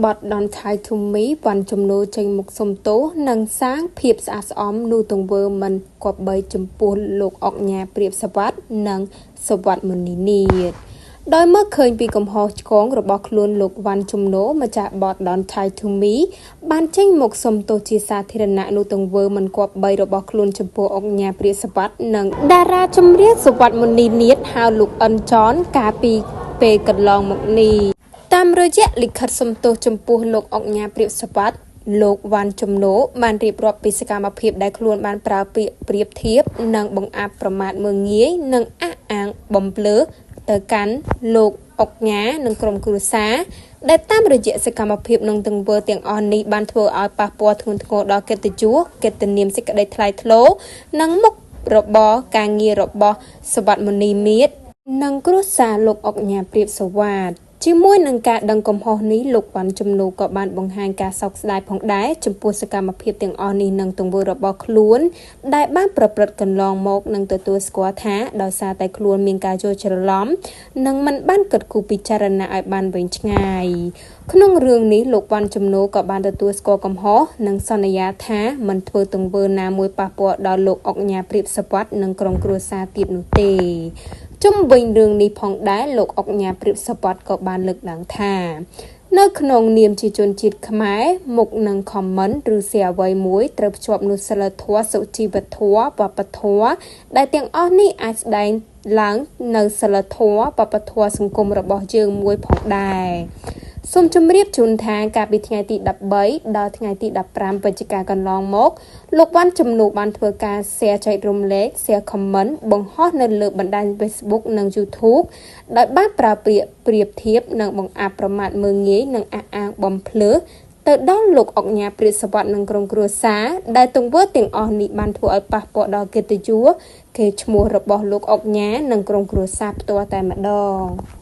បទ Don't Lie to Me វ៉ាន់ជំនោរចេញមុខសុំទោស និងសាងភាពស្អាតស្អំនូវទង្វើមិនគប្បីចំពោះលោកឧកញ៉ាព្រាប សុវត្ថិ និងសុវត្ថិ មុន្នីនាថដោយមើលឃើញពីកំហុសឆ្គងរបស់ខ្លួនលោកវ៉ាន់ជំនោរម្ចាស់បទ Don't Lie to Me បានចេញមុខសុំទោសជាសាធារណៈនូវទង្វើមិនគប្បីរបស់ខ្លួនចំពោះឧកញ៉ាព្រាប សុវត្ថិ និងតារាចម្រៀងសុវត្ថិ មុន្នីនាថហៅលោកអិនចនកាលពីពេលកន្លងមកនេះតាមរយៈលិខិតសុំទោសចំពោះលោកឧកញ៉ាព្រាប សុវត្ថិលោកវ៉ាន់ជំនោរបានរៀបរាប់ពីសកម្មភាពដែលខ្លួនបានប្រើពាក្យប្រៀបធៀបនិងបង្អាប់ប្រមាថមើលងាយនិងអះអាងបំភ្លើទៅកាន់លោកឧកញ៉ានិងក្រុមគ្រួសារដែលតាមរយៈសកម្មភាពនិងទង្វើទាំងអស់នេះបានធ្វើឲ្យប៉ះពាល់ធ្ងន់ធ្ងរដល់កិត្តិយសកិត្តិនាមសេចក្តីថ្លៃថ្នូរនិងមុខរបរការងាររបស់សុវត្ថិមុនីមាត្រនិងគ្រួសារលោកឧកញ៉ាព្រាបសុវត្ថិជាមួយនឹងការដឹងកំហុសនេះលោកវ៉ាន់ជំនោរក៏បានបង្ហាញការសោកស្ដាយផងដែរចំពោះសកម្មភាពទាំងអស់នេះនិងទង្វើរបស់ខ្លួនដែលបានប្រព្រឹត្តកន្លងមកនិងទទួលស្គាល់ថាដោយសារតែខ្លួនមានការយល់ច្រឡំនិងមិនបានគិតគូរពិចារណាឲ្យបានវែងឆ្ងាយក្នុងរឿងនេះលោកវ៉ាន់ជំនោរក៏បានទទួលស្គាល់កំហុសនិងសន្យាថាមិនធ្វើទង្វើណាមួយប៉ះពាល់ដល់លោកឧកញ៉ាព្រាបសុវត្ថិនិងក្រុមគ្រួសារទៀតនោះទេជុំវិញរឿងនេះផងដែរលោកឧកញ៉ាព្រាបសុវត្ថិក៏បានលើកឡើងថានៅក្នុងនាមជាជនជាតិខ្មែរមុខនឹង comment ឬ share អ្វីមួយត្រូវភ្ជាប់នូវសីលធម៌សុជីវធម៌វប្បធម៌ដែលទាំងអស់នេះអាចស្ដែងឡើងនៅសីលធម៌វប្បធម៌សង្គមរបស់យើងមួយផងដែរសូមជម្រាបជូនថាកាលពីថ្ងៃទី13ដល់ថ្ងៃទី15វិច្ឆិកាកន្លងមកលោកវ៉ាន់ជំនួបានធ្វើការ share ចែករំលែក share comment បង្ហោះនៅលើបណ្ដាញ Facebook និង YouTube ដោយបានប្រើពាក្យប្រៀបធៀបនិងបង្អាប់ប្រមាថមើលងាយនិងអះអាងបំភ្លើទៅដល់លោកឧកញ៉ាព្រាបសុវត្ថិនិងក្រុមគ្រួសារដែលទង្វើទាំងអស់នេះបានធ្វើឲ្យប៉ះពាល់ដល់កិត្តិយសកេរ្តិ៍ឈ្មោះរបស់លោកឧកញ៉ានិងក្រុមគ្រួសារផ្ទាល់តែម្ដង។